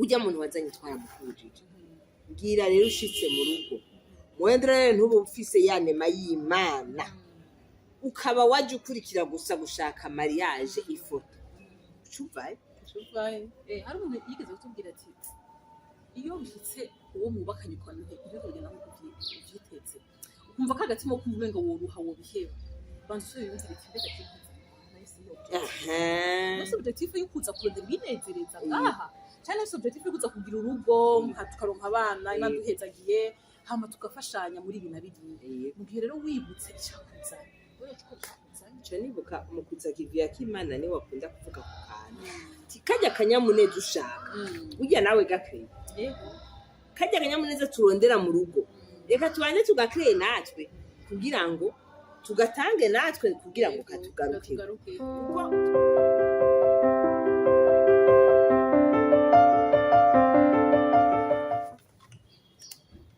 Urya muntu wazanye twaramukujije. Mbwira rero, ushitse mu rugo mwendere, ntuba ufise ya nema y'Imana, ukaba waje ukurikira gusa gushaka mariage, ifoto, ucuvayo. Ucuvayo. Hari umuntu yigeze kutubwira ati iyo bishitse uwo mwubakanye ukabona ibintu bigenda nk'uko uvyiteze, ukumva ko agatima kumva umenga woruha, wobiheba, banza usubire wiyumvire ati mbega je nahise nahise objectif yo kuza kurondera ibinezereza ngaha, cyane nahise objectif yo kuza kugira urugo, nka tukaronka abana, Imana duhezagiye, hama tugafashanya muri ibi na biriya. Mu gihe rero wibutse icakuzanye, wewe uko cakuzanye. Ico nibuka mu kuza kiviya k'Imana, niwe wakunda kuvuga ku kantu ti karya kanyamuneza ushaka burya nawe gakeye. Karya kanyamuneza turondera mu rugo, reka tubanze tugakeye natwe kugira ngo tugatange natwe, kugira ngo katugaruke. Katugaruke. Kuko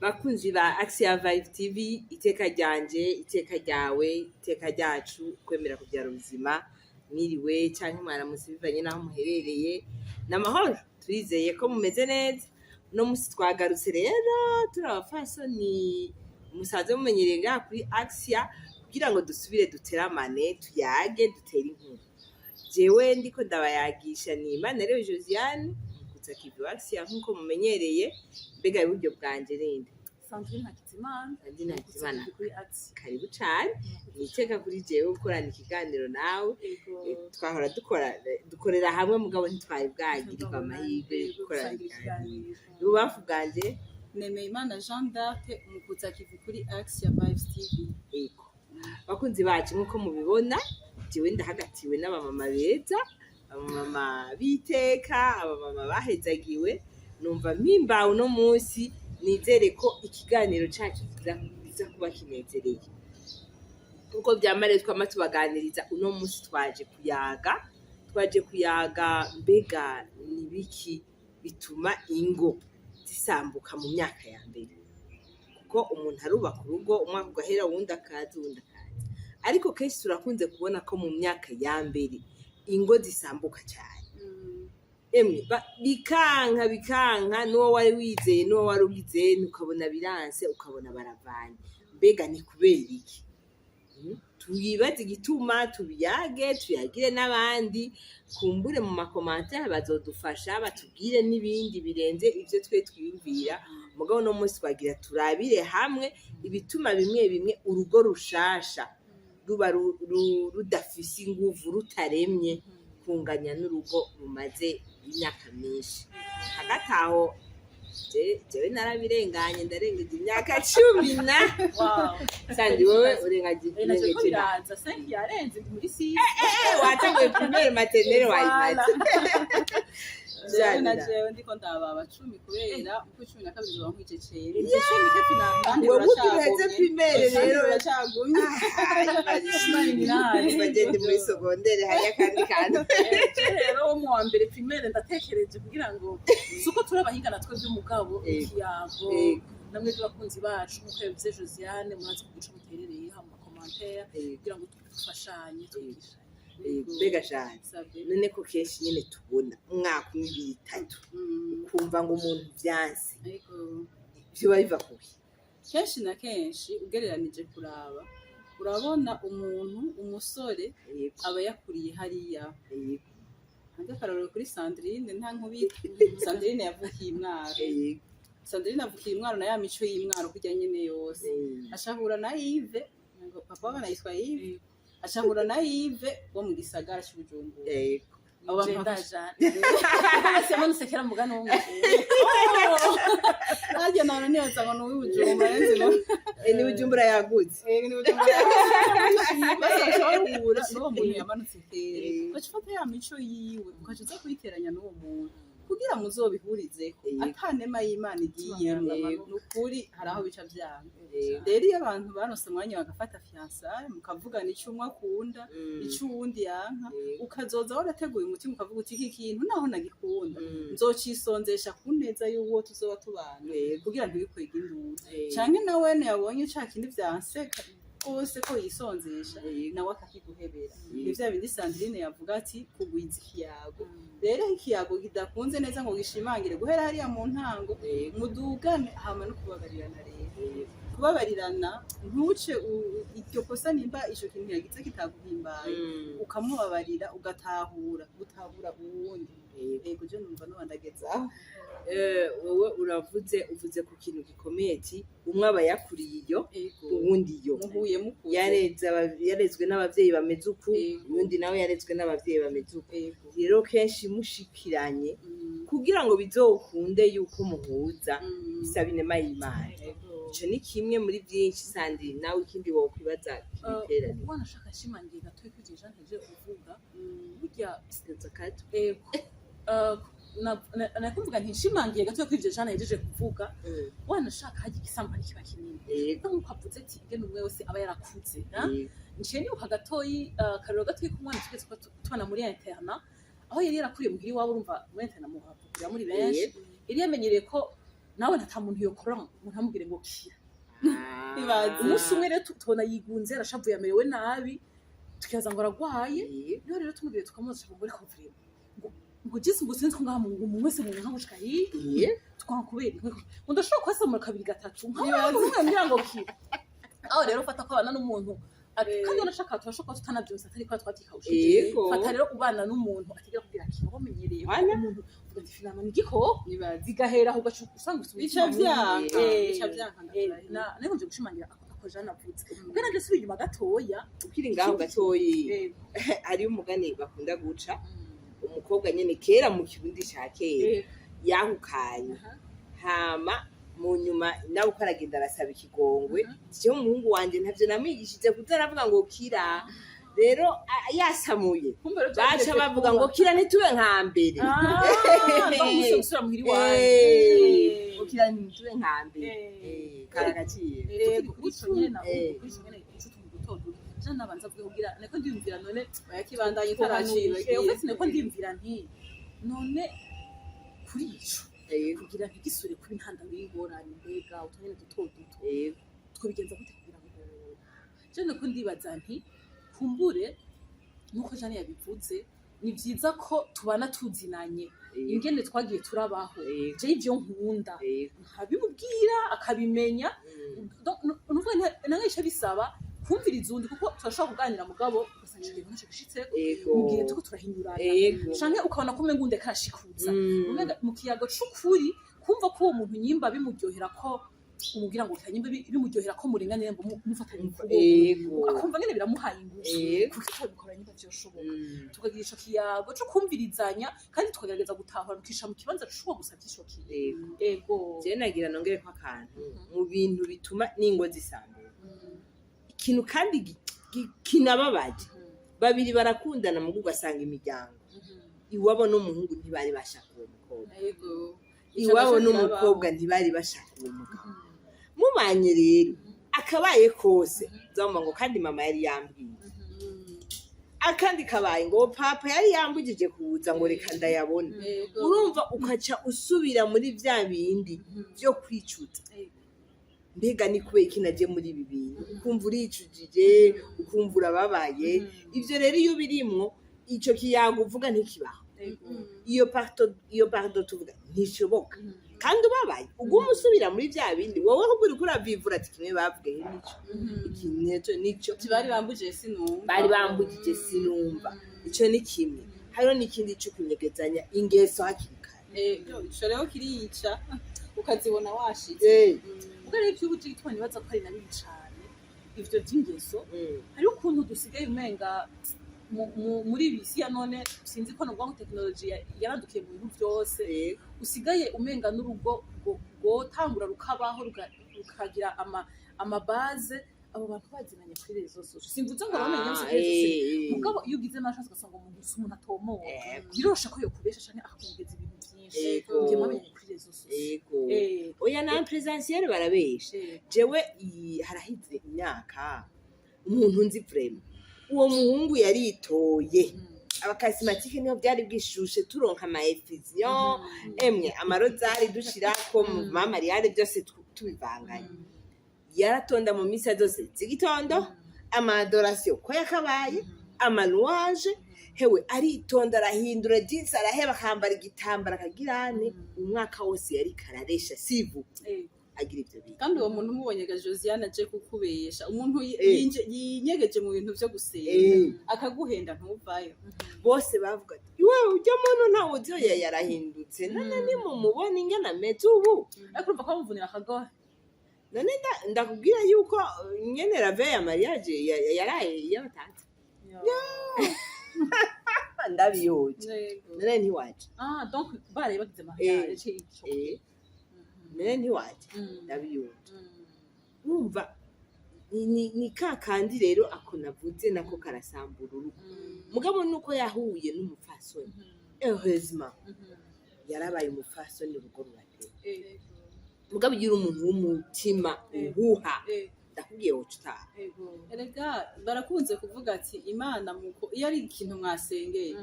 bakunzi ba Axia Vibe TV, iteka ryanje, iteka ryawe, iteka ryacu, kwemera kubyara ubuzima, mwiriwe canke mwaramutse bivanye n'aho muherereye. N'amahoro, turizeye ko mumeze neza. Uno musi twagarutse rero turi abafasoni musanze mumenyereye ngaha kuri Axia, kugira ngo dusubire duteramane, tuyage, dutere inkuru. Jewe ndiko ndabayagisha ni Imana rero Josiane Mukutsa Kivi wa Axia, nk'uko mumenyereye. Mbega iburyo bwanje ninde? Sandrine Hakizimana. Sandrine Hakizimana. Kuri Ati. Karibu cane, niteka kuri jewe gukorana ikiganiro nawe. Twahora dukora, dukorera hamwe, mugabo ntitwari bwagirirwa amahirwe yo gukorana ikiganiro. Ibubamfu bwanje? Nemeyimana Jean d'Arc, umukutsa kivi kuri Axia Vibes TV. Ego, bakunzi bacu, nk'uko mubibona, jewe ndahagatiwe n'abamama beza, abamama b'iteka, abamama bahezagiwe. Numva mpimbawe uno munsi, nizere ko ikiganiro cacu kiza kuba kinezereye nkuko vyamare twama tubaganiriza. Uno munsi twaje kuyaga mbega ni biki bituma ingo zisambuka mu myaka ya mbere? Kuko umuntu arubaka urugo, umwaka ugahera, uwundi akaza, uwundi akaza, ariko kenshi turakunze kubona ko mu myaka ya mbere ingo zisambuka cyane. Emwe, bikanka, bikanka, n'uwo wari wizeye, n'uwo wari wizeye, ukabona biranse, ukabona baravanye. Mbega ni kubera iki? Twibaze igituma, tubiyage, tuyagire n'abandi, kumbure mu ma commentaires bazodufasha, batubwire n'ibindi birenze ivyo twe twiyumvira. Mugabo uno munsi twagira turabire hamwe ibituma bimwe bimwe urugo rushasha ruba rudafise inguvu, rutaremye kunganya n'urugo rumaze imyaka myinshi. Hagati aho jewe narabirenganye, ndarengeje imyaka 10 na sandi. Wowe urengaje Nacyo ko urengeje na biraza, 5 yarenze, ndi muri 6. Watanguye primaire, maternelle wayimaze. Jewe na Janira. Jewe ndiko ndababa 10 kubera uko 12 zoba nkwije cenda. Icumi ke finale. Kandi Wowe uheze uracagumye. primaire Kandi rero. uracagumye. Bagende muri secondaire, hariyo akandi kantu. Je rero wo mu wa mbere primaire ndatekereje kugira ngo si uko turi abahinga natwe by'umugabo ikiyago namwe by'abakunzi bacu, nk'uko yabivuze Josiane, murazi kugica muterereye mu ma commentaires kugira ngo dufashanye, twigishanye. Mbega jane, Sabwe. none ko kenshi nyine tubona umwaka umwe, ibiri, itatu, ukumva ngo umuntu vyanse, Ariko vyoba biva kuki? Kenshi na kenshi ugereranije kuraba, urabona umuntu umusore aba yakuriye hariya. Hanze akarorero kuri Sandrine, nta nkubita, Sandrine yavukiye imwaro. Sandrine avukiye imwaro na ya mico y'imwaro kurya nyene yose, ashahura na Yves, ngo papa w'abana yitwa Yves, ashahura na Yves wo mu gisagara c'Ubujumbura. Abo bantu Je ndajana bose yamanutse kera mugani wo Harya nabona nibaza ngo ni uw'ibujumbura, nzi ngo Ni Bujumbura yagutse. Ni Bujumbura. Bose bashobora guhura n'uwo muntu yamanutse kera, ugaca ufata ya mico yiwe, ugaca uza kuyiteranya n'uwo muntu kugira muzobihurizeko, atanema y'Imana igiyemwo. Ni ukuri hari aho bica vyanga. Rero iyo abantu baronse umwanya bagafata fiançailles, mukavugana ico umwe akunda, ico uwundi yanka, ukazoza warateguye umutima, ukavuga uti iki kintu naho nagikunda, nzocisonzesha ku neza y'uwo tuzoba tubana, kugira ntibikwege induru, canke na wene yabonye ca kindi vyanseka. rwose ko yisonzesha, nawe akakiguhebera. Ni vya bindi Sandrine yavuga ati kugwiza ikiyago. Rero ikiyago kidakunze neza ngo gishimangire guhera hariya mu ntango, mudugane, hama no kubabarirana. Rero kubabarirana, ntuce iryo kosa, nimba ico kintu yagize kitaguhimbaye, ukamubabarira, ugatahura, gutahura uwundi. Yego, je numva nobandagezaho. Wowe uravuze, uvuze ku kintu gikomeye, ati umwe aba yakuriye iyo, uwundi iyo. Muhuye mukuze. Yarezwe n'abavyeyi bameze uku, uwundi nawe yarezwe n'abavyeyi bameze uku. Rero kenshi mushikiranye, kugira ngo bizokunde yuko muhuza, bisaba inema y'Imana. Ico ni kimwe muri byinshi. Sandi, nawe ikindi wokwibaza kibitera? Ubona ashaka ashimangiye gatoya kuri ivyo Jean heje uvuga burya. Sigaza kato. Ego. Nakumvuga nti nshimangiye gatoya kuri ivyo Jean yahejeje kuvuga, wanashaka hajya igisambane kiba kinini, nkuko avuze ati ingene umwe wese aba yarakuze, ha? Nciye nibuka gatoyi, akarorero gatoyi k'umwana twese ko tubana muri internat, aho yari yarakuriye muhira iwabo. Urumva muri internat muhakura muri benshi, yari yamenyereye ko nawe nta muntu yokora umuntu amubwire ngo kira. Ibaze. Umunsi umwe rero tubona yigunze, arashavuye, amerewe nabi, tukibaza ngo aragwaye. Niho rero tumubwiye, tukamubaza ngo ariko vraiment ngo jisi ngo sinzi ko ngaha mu ngo umuntu wese mu nka gushika hirya twanga kubera inkwi, ngo ndashobora kuhasamura kabiri gatatu nkaho ngira ngo kira. Aho rero ufata ko abana n'umuntu kandi unashaka turashobora kuba tutanabyose atari ko twabyikawushije. Fata rero ubana n'umuntu atigera kubwira kira, wamenyereye ko umuntu uvuga ati finalement ni igikoko, Ibaze. zigahera aho ugaca usanga ufite Bica umutima munini. vyanka, bica vyanka, ndakurahiye. Nari nje gushimangira ako Jeanne avuze ubwo nanjye asubiye inyuma gatoya. Ukiri ngaho gatoyi, hariyo umugani bakunda guca, umukobwa nyene kera mu Kirundi ca kera yahukanye, hama mu nyuma nawe uko aragenda arasaba ikigongwe, jewe umuhungu wanje ntavyo namwigishije kuza aravuga ngo kira. Rero yasamuye, Kumbe rero baca byarigeze bavuga kuba. ngo kira ntitube nka mbere. Ah, bamusubiye gusubira muhira iwanyu. Ngo kira ntitube nka mbere. Karagaciye. Tukiri kuri ico nyene, kuri ico nyene, ico tuntu duto duto Jeanne nabanza avuge kugira niko ndiyumvira none. Kibandanye utaraciba. Ufite niko ndiyumvira nti none kuri ico, kugira ntigisure kuba intandaro y'ingorane, mbega utunyene duto duto twobigenza gute kugira ngo? Je niko ndibaza nti kumbure nuko Jeanne yabivuze, ni vyiza ko tubana tuzinanye ingene twagiye turabaho. Je ivyo nkunda nkabimubwira akabimenya. Donc, nuvuga nange ico bisaba kumviriza uwundi, kuko turashobora kuganira mugabo ugasanga ico kintu ntaco gishitseko mu gihe turiko turahinyurana, canke ukabona ko umenga uwundi karashikuza. Umenga mu kiyago c'ukuri, kumva ko uwo muntu nyimba bimuryohera ko umubwira ngo kanyimba, bimuryohera ko murenganire ngo mufatanye ukuboko, akumva nyene biramuhaye ingufu, kuko tutabikora nyimba vyoshoboka, tukagira ico kiyago co kumvirizanya kandi tukagerageza gutahura, tukisha mu kibanza c'uwo gusavye ico kintu. Ego. Je nagira nongere ko akantu mu bintu bituma n'ingo zisambuka, ikintu kandi kinababaje, babiri barakundana mugo ugasanga imiryango iwabo n'umuhungu ntibari bashaka uwo mukobwa, iwabo n'umukobwa ntibari bashaka uwo mugabo. Mubanye rero akabaye kose uzamva ngo kandi mama yari yambwiye, akandi kabaye ngo papa yari yambujije kuza, ngo reka ndayabone. Urumva ukaca usubira muri vya bindi vyo kwicuza, mbega ni kubera iki naje muri ibi bintu? Ukumva uricujije, ukumva urababaye. Ivyo rero iyo birimwo, ico kiyago uvuga ntikibaho, iyo pardon tuvuga ntishoboka, kandi ubabaye uguma usubira muri vya bindi. Wowe ahubwo uriko uravivura ati kimwe bavuga nico, iki nico nico. Bari bambujije sinumva. Bari bambujije sinumva. Ico ni kimwe. Hariho n'ikindi co kunyegezanya ingeso hakiri kare. Ego, ico rero kiriyica, ukazibona washitse. Ubwo rero ivy'ubu igituma nibaza ko ari na bibi cane ivyo vy'ingeso, hariho ukuntu dusigaye umenga muri iyi si ya none, sinzi ko novuga ngo tekinoloji yaradukiye mu bintu vyose, usigaye umenga n'urugo rwotangura rukabaho, rukagira amabaze, abo bantu bazinanye kuri réseaux sociaux. Simvuze ngo bamenye bose kuri réseaux sociaux, mugabo iyo ugize amashansi ugasanga umuntu si umuntu atomoka, biroroshe ko yokubesha canke akakongeza ibintu vyinshi mugihe mwamenyanye kuri réseaux sociaux. Oya, na présentiel barabesha. Jewe haraheze imyaka, umuntu nzi vraiment, uwo muhungu yaritoye, aba charismatiques niho byari bwishushe, turonka ama effusion, emwe amarozari dushirako mu mamariyare byose tubivanganye. Yaratonda mu misa zose z'igitondo, ama adoration ko yakabaye, ama louange. Hewe, aritonda, arahindura jinsi, araheba akambara igitambara, akagirane. Umwaka wose yari kararesha sivu agira ivyo bintu. Kandi uwo muntu umubonye ga Josiane aje kukubesha, umuntu yinyegeje mu bintu vyo gusenga, akaguhenda ntuvayo. Bose bavuga ati: "Iwe, ujya muntu ntawe uzi, oya, yarahindutse. None nimumubona ingene ameze ubu." Ariko urumva ko bamuvunira akagohe. None ndakubwira yuko nyene la veille ya mariage yaraye yabatanze ndabiyoje. None ntiwaje? Ah, donc baraye bagize mariage ico. None ntiwaje? Ndabiyoje. Urumva ni ka kandi rero ako navuze nako karasambura urugo. Mugabo nuko yahuye n'umupfasoni, heureusement yarabaye umupfasoni, urugo ruratera. Mugabo ugira umuntu w'umutima uhuha, ndakubwiye woca utaha. Erega barakunze kuvuga ati Imana muko iyo ari ikintu mwasengeye,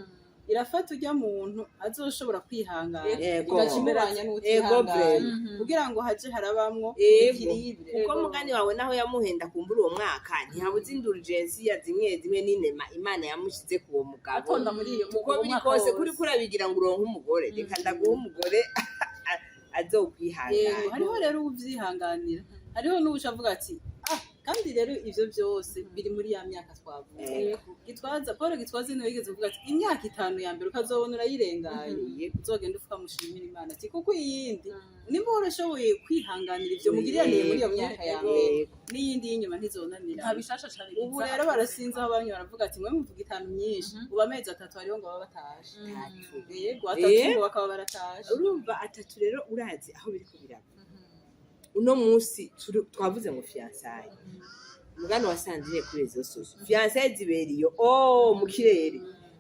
irafata ujya muntu azoshobora kwihangana, igaca imubanya n'utihangana, kugira ngo haje harabamwo équilibre. Kuko mugani wawe, naho yamuhenda kumbura uwo mwaka, ntihabuze indulgensiya zimwe zimwe n'inema Imana yamushize ku uwo mugabo. Atonda muri iyo Kuko uwo biri mwaka kose wose. kuri kurabigira ngo uronke umugore, reka ndaguha umugore azokwihangana. Yego, hariho rero uwuvyihanganira, hariho n'uwuca avuga ati ah. Kandi rero ivyo byose biri muri ya myaka twavuze. Gitwaza, Paul Gitwaza niwe yigeze kuvuga ati imyaka 5 ya mbere ukazobona urayirengaye, uzogenda ufukamushimira Imana ati kuko iyindi nimba warashoboye kwihanganira ivyo mugiriraniye muri iyo myaka ya mbere, n'iyindi y'inyuma ntizonanira. Nta bishasha cane. Ubu rero barasinze aho bamwe baravuga ati mwe muvuga 5 myinshi, ubu amezi 3 hariho ngo baba batashe. 3. Yego, 3 ngo bakaba baratashe. Urumva 3 rero, urazi aho biriko birava uno munsi? Twavuze ngo fiançailles, umugani wasanze kuri réseaux sociaux, fiançailles zibera iyo oh mu kirere,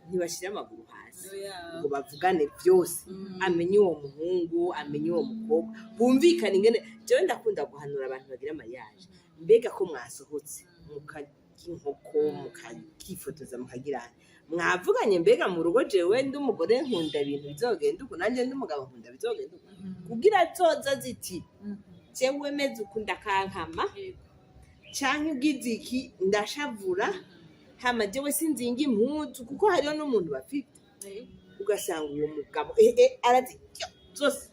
ntibashira amaguru hasi ngo bavugane byose, amenye uwo muhungu, amenye uwo mukobwa, bumvikane ingene. Jewe ndakunda guhanura abantu bagira mariage: mbega ko mwasohotse mukarya inkoko, mukakifotoza, mukagirana, mwavuganye? Mbega mu rugo jewe ndi umugore nkunda ibintu bizogenda uku, nanjye ndi umugabo nkunda bizogenda uku, kugira zoza ziti jewe meze uku ndakankama, canke ugize iki ndashavura, hama jewe sinzinga impuzu. Kuko hariho n'umuntu bafite, ugasanga uwo mugabo arazi zose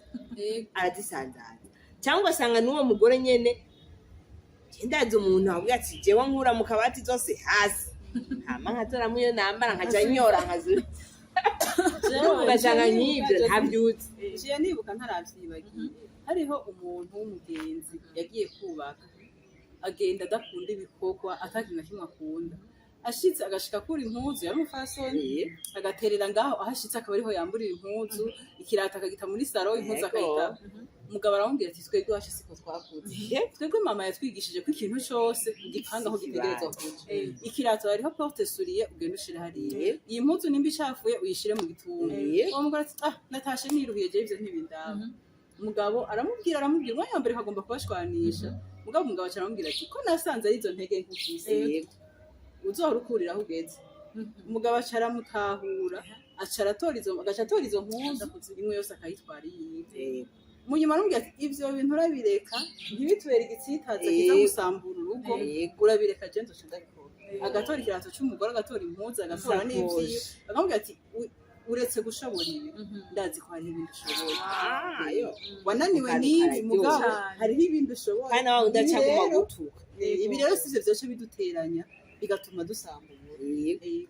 arazisanzaza, cyangwa ugasanga n'uwo mugore nyene. Ndazi umuntu avuga ati jewe nkura mu kabati zose hasi, hama nkatoramo iyo nambara, nkaca nyora nkazu. Ugasanga nk'ibyo ntabyutse. Nciye nibuka, ntaravyibagiye, hariho umuntu w'umugenzi yagiye kubaka, agenda adakunda ibikorwa, atakintu na kimwe akunda. Ashitse agashika akura impuzu, yari umufasoni, agaterera ngaho aho ashitse, akaba ariho yamburira impuzu, ikirato akagita muri salon, impuzu akayita. Umugabo aramubwira ati twebwe iwacu siko twakuze, twebwe mama yatwigishije ko ikintu cose ugipanga aho gitegerezwa kuja. Ikirato hariho porte-souliers, ugenda ushire hariya. Iyi mpuzu nimba icafuye uyishire mu gitunga. Uwo mugore ati ah, natashe niruhiye, jewe ivyo ntibindaba. Umugabo aramubwira, aramubwira, umwanya wa mbere akagomba kubashwanisha. Mugabo umugabo aca aramubwira ati ko nasanze ari izo ntege nkufise, uzohora ukurira aho ugeze. Umugabo aca aramutahura, aca aratora izo, agaca atora izo mpuzu, imwe yose akayitwara iyiwe. Mu nyuma aramubwira ati ivyo bintu urabireka, ntibitubere igitsitaza kiza gusambura urugo. Urabireka, je nzoca ndabikora. Agatora ikirato c'umugore, agatora impuzu, agatora n'ivyiwe, akamubwira ati uretse gushobora ibi, ndazi ko hariho ibindi ushoboye." Ah, yo. Wananiwe Akantu n'ibi, kararyoshye. mugabo hariho ibindi ushoboye. Kandi nawe udaca Ibi aguma rero- gutuka. Ibi rero sivyo vyoce biduteranya bigatuma dusambura.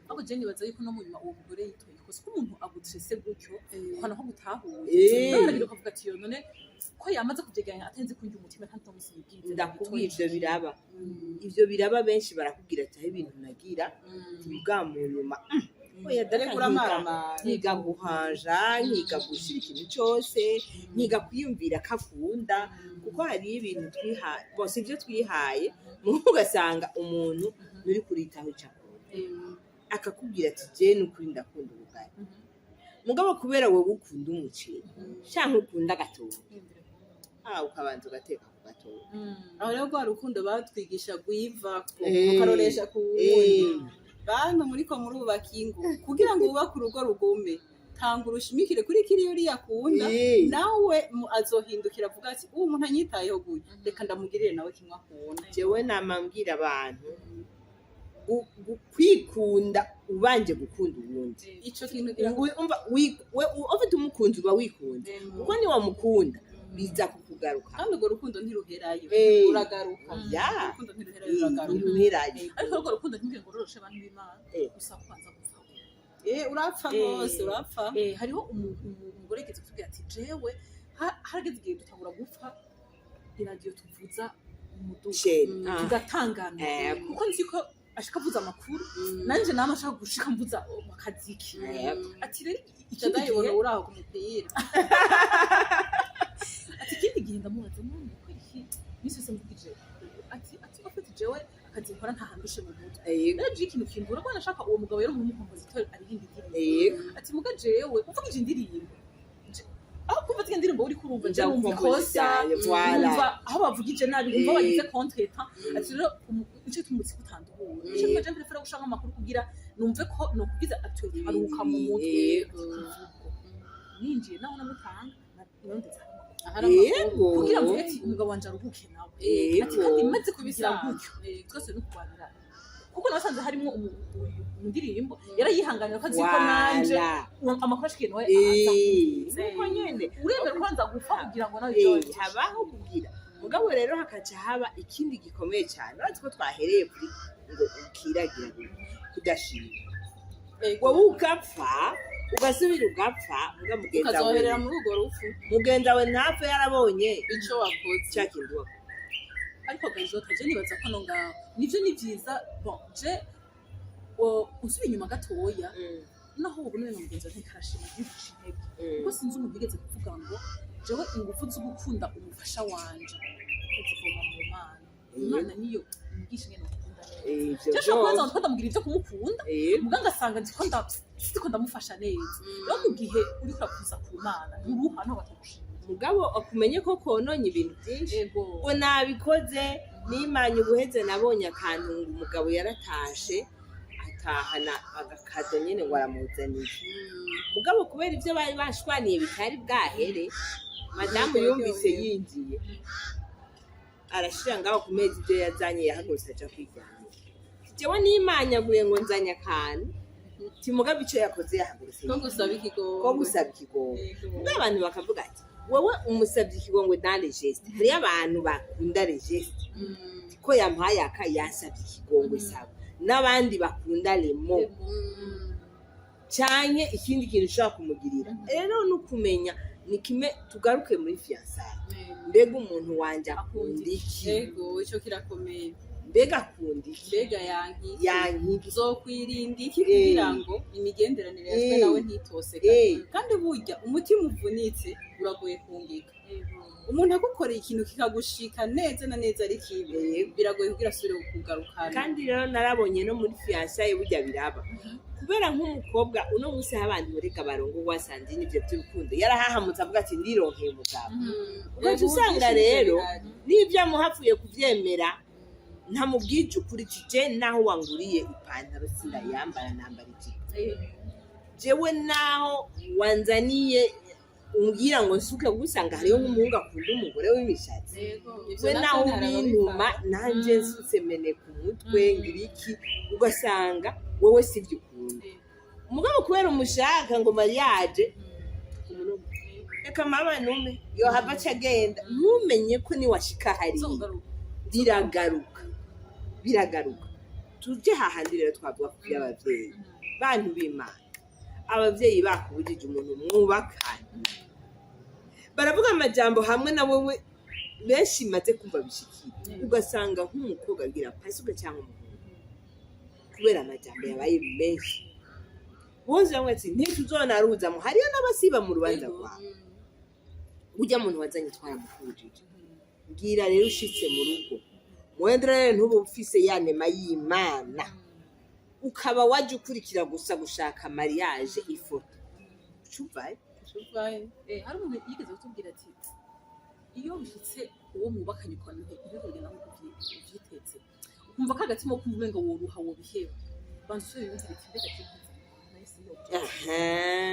Ahubwo je nibaza yuko no mu nyuma uwo mugore yitoye ikosa, ko umuntu agutrese gutyo ukana ko gutahuye, none ukavuga ati yo none ko yamaze kuvyegeranya atarinze kunjya umutima kandi utamusibwiriza. Ndakubwiye, ivyo biraba benshi barakubwira ati aho ibintu nagira bwa mu nyuma, oya data, Reka uramaramara. Nkiga guhanja, nkiga gushira ikintu cyose, nkiga kwiyumvira ko akunda, kuko hariyo ibintu twihaye bose, ibyo twihaye mugo ugasanga umuntu nturi kuritaho icyo akunda, akakubwira ati je nukuri ndakunda ubugari, mugabo kubera wowe ukunda umuceri canke ukunda agatoki, ah, ukabanza ugateka ku gatoki. Aho rero rwa rukundo batwigisha rwivako, rukaroresha ku wundi. Bantu muriko murubaka ingo, kugira ngo wubake urugo rugume. Tanga urushimikire kuri kiriya uriya akunda, nawe azohindukira avuga ati: "Uwo muntu anyitayeho gutya, reka ndamugirire nawe kimwe akunda." Jewe nama mbwira abantu kwikunda ubanje gukunda uwundi. Ico kintu Umva, ufite umukunzi uba wikunda, kuko niwamukunda biza kukugaruka. Kandi urwo rukundo ntiruherayo, uragaruka. Urukundo ntiruherayo, uragaruka. Ntiruherayo. Ariko urwo rukundo ntimubwire ngo ruroshe, abantu b'Imana. Gusa kubanza gupfa. Urapfa rwose, urapfa. Hariho umugore yigeze kutubwira ati: "Jewe harageze igihe dutangura gupfa iradiyo tuvuza umuduga." Chéri. Tugatangana, kuko nzi ko ashika avuza amakuru, nanje nama ashaka gushika mvuza akaziki. Ati rero ikindi Ndayibona. gihe Uri aho ku mupira. Ati ikindi gihe ndamubaza: "None ko iki misi yose mvugije?" Ati afite jewe akazi nkora ntahandushe mu mutwe. Rero je ikintu kimbura ko nashaka uwo mugabo yari umu compositeur aririmba indirimbo. Ati muga jewe uvugije indirimbo, aho kumva ziriya ndirimbo uriko urumva, je Nja numva gukompoza ikosa, voilà. numva aho bavugije nabi, numva bagize contretemps. Ati rero nico gituma umuziki utanduhura, nico gituma je préfère gushaka amakuru kugira numve ko nokugiza aruhuka mu mutwe. Ati kuva ubwo ninjiye naho namutanga narondetse Ahari amakuru. Kugira mvuge ati umugabo wanje aruhuke nawe. Ati kandi maze kubigira gutyo, twese no kurwanira, kuko nasanze harimo mu ndirimbo yarayihanganira ko azi ko nanje amakuru ashikiye nawe aza kumviriza. Nuko nyene. Uremera kubanza gupfa kugira ngo nawe ibyo Habaho kugira, mugabo rero hakaca haba ikindi gikomeye cyane. Urazi ko twahereye kuri ngo ukiragira kudashima, wowe ugapfa, ugasubira ugapfa, muga mugenzi wawe Ukazoherera muri urwo rupfu. Mugenzi wawe ntapfe yarabonye ico wakoze. Cya kintu wakoze. Ariko gajoka, je nibaza ko no ngaho nivyo ni vyiza. Bon, je usubiye inyuma gatoya, naho ubu none mugenzi wawe ntikarashima, bifashe intege, kuko sinzi umuntu yigeze kuvuga ngo jewe ingufu zo gukunda umufasha wanje ndazivoma mu Mana. Imana niyo inyigisha ingene mukunda neza. Ivyo Je nshobora kubanza vyose. ngo ndamugira ivyo kumukunda, muga ngasanga ndiko ndamufasha neza. Rero mu gihe uriko urakuza ku Mana, nturuha ntaho batagushimira. Mugabo akumenye ko kononye ibintu byinshi, ngo nabikoze nimanye ubuheze. Nabonye akantu ngo umugabo yaratashe, atahana agakado nyene ngo aramuzaniye. Mugabo kubera ibyo bari bashwaniye bitari bwahere, madamu yumvise yinjiye, arashira ngaho ku meza ibyo yazanye, yahagurutse aja kwiryamira. Jewe nimanyaguye ngo nzanye akantu, timugabe ico yakoze, yahagurutse Ko gusaba ikigongo. Ko gusaba ikigongo. Ubwo abantu bakavuga ati wowe umusabye ikigongwe dans les gestes. Hariyo abantu bakunda les gestes, ko yampaye aka, yansabye ikigongwe, sawa, n'abandi bakunda les mots canke ikindi kintu ushobora kumugirira. Rero ni ukumenya ni kimwe, tugaruke muri fiançailles: mbega umuntu wanje akunda iki? Ego, ico kirakomeye. Mbega akunda iki? Mbega yankiki? Yankiki. Uzokwirinda iki kugira ngo imigenderanire yawe nawe ntitosekane? Kandi burya umutima uvunitse uragoye kungika. Umuntu agukoreye ikintu kikagushika neza na neza ari kibi, biragoye kugira asubire kugarukana. Kandi rero narabonye no muri fiançailles burya biraba, kubera nk'umukobwa uno munsi aho abantu mureka barongo wasanze n'ivyo by'urukundo yarahahamutse avuga ati ndironkeye umugabo, ugaca usanga rero n'ibyo amuhapfuye kuvyemera, ntamubwije ukuri ati je naho wanguriye ipantaro sindayambara, nambara ijipo. Jewe naho wanzaniye umbwira ngo nsuke, gusanga hariyo nk'umuhungu akunda umugore w'imishatsi, we naho ubintuma nanje nsutse meneka umutwe ngira iki, ugasanga wowe sibyo ukunda. Umugabo kubera umushaka ngo mariage, reka mama nume yohava aca agenda, ntumenye ko niwashika hariya biragaruka, biragaruka. Tujye hahandi rero twavuga ku by'ababyeyi. Bantu b'Imana, ababyeyi bakubujije umuntu mwubakanye, baravuga amajambo hamwe na wowe benshi maze kumva bishikira, ugasanga nk'umukobwa agira pasuka cyangwa umuhungu kubera amajambo yabaye menshi, bose bamwe ati ntituzonaruzamo. Hariyo n'abasiba mu rubanza rwawe, ujya muntu wazanye twaramukujije. Mbwira rero, ushitse mu rugo mwendere, ntuba ufise ya nema y'Imana, ukaba waje ukurikira gusa gushaka mariage ifoto, ucuvayo. Hari umuntu yigeze kutubwira ati iyo bishitse uwo mwubakanye ukabona ibintu bigenda nk'uko uvyiteze, ukumva ko agatima kumva umenga woruha, wobiheba, banza usubire wiyumvire ati mbega je nkoze nahise niyo objectif?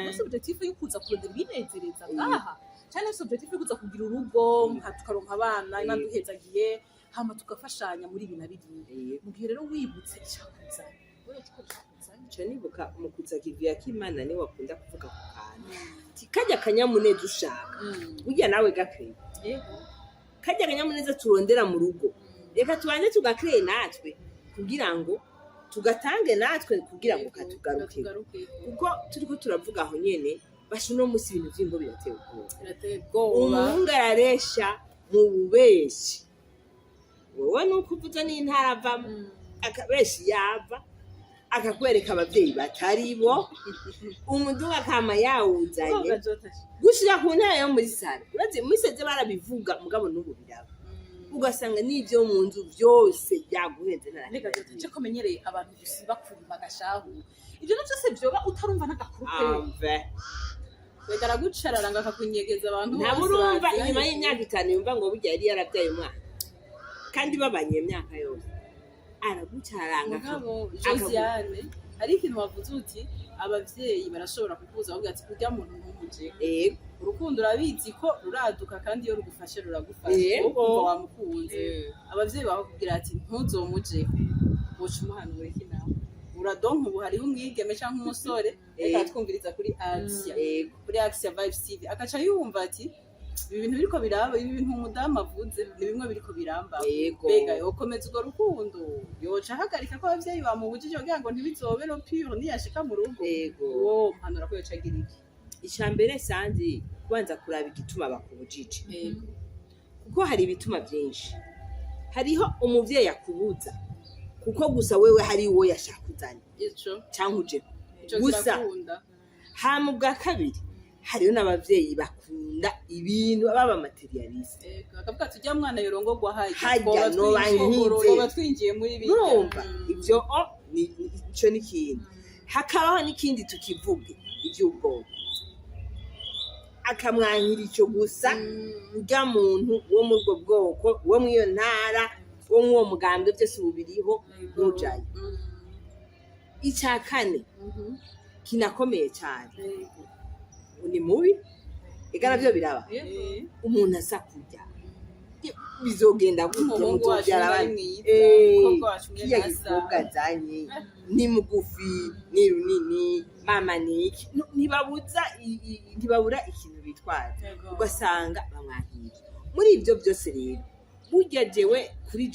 Nafise objectif yo kuza kurondera ibinezereza ngaha, canke nafise objectif yo kuza kugira urugo, nka tukaronka abana, Imana duhezagiye, hama tugafashanya muri ibi na biriya. Mu gihe rero wibutse icakuzanye, wewe uko cakuzanye. Nca nibuka mu kuza kivi ya Kimana, niwe akunda kuvuga ku kantu ti kajya kanyamuneza ushaka burya nawe gakwiye. Kajya kanyamuneza turondera mu rugo, reka tubanze tugakeye natwe kugira ngo tugatange natwe, kugira ngo katugaruke, kuko turiko turavuga aho nyene basha. Uno musi ibintu vy'ingo birateye ubwoba. Birateye ubwoba. Umuhungu araresha mu bubeshi, wowe nuko uvuze n'intara avamo, akabeshi yava akakwereka abavyeyi batari bo, umuduga akama yawuzanye gushira ku ntebe yo muri sare. Urazi muri sare barabivuga, mugabo n'ubu biraba, ugasanga n'ivyo mu nzu vyose yaguhenze. Reka je ko menyereye abantu gusiba kurima agashahu, ivyo navyo byose vyoba utarumva n'agakuru pe. Amve. Reka aragucararanga akakunyegeza abantu Ntabwo bose urumva baziranye. Inyuma y'imyaka 5 yumva ngo burya yari yarabyaye umwana, kandi babanye imyaka yose, aragucaranga. Mugabo Josiane, hari ikintu wavuze uti abavyeyi barashobora kukubuza, bavuga ati kurya muntu ntumuje. Urukundo urabizi ko ruraduka, kandi iyo rugufashe ruragufasha. Wowe ukumva wamukunze, abavyeyi bakakubwira ati ntuzomuje, woca umuhanura iki nawe? Uradonka ubu hariho umwigeme canke umusore reka twumviriza kuri Axia, kuri Axia Vibes TV, akaca yumva ati ibi bintu biriko biraba, ibi bintu umudamu avuze ni bimwe biriko biramba. Mbega yokomeza urwo rukundo, yoca ahagarika ko abavyeyi bamubujije kugira ngo ntibizobe le pire niyashika mu rugo? Uwo mpanura ko yoca agira iki? Icya mbere sanzi kubanza kuraba igituma bakubujije, kuko hari ibituma byinshi. Hariho umuvyeyi akubuza kuko gusa wewe hari uwo yashaka uzanye ico canke uje ico gusa. Kirakunda. Hama ubwa kabiri, hariho n'abavyeyi bakunda ibintu baba matérialistes. Yego, akavuga ati ujya mwana yorongogwa harya Harya twoba noba nkize. twoba twinjiye muri birya. Urumva ivyo o ico n'ikindi. Hakabaho n'ikindi tukivuge, ivy'ubwoko, akamwankira ico gusa, urya muntu wo muri ubwo bwoko, wo mw'iyo ntara, wo mw'uwo mugambwe, byose ubu biriho, ntujayo. Icya kane kinakomeye cyane, ni mubi ega navyo biraba. Umuntu asa kurya bizogenda gute? Umuhungu wacu Muzovyara ari abana. mwiza, umukobwa wacu umwe Kirya asa. gikobwa azanye ni mugufi, ni runini, mama ni iki? Ntibabuza ntibabura ikintu bitwaza, ugasanga bamwankira muri ibyo byose. Rero burya jewe, kuri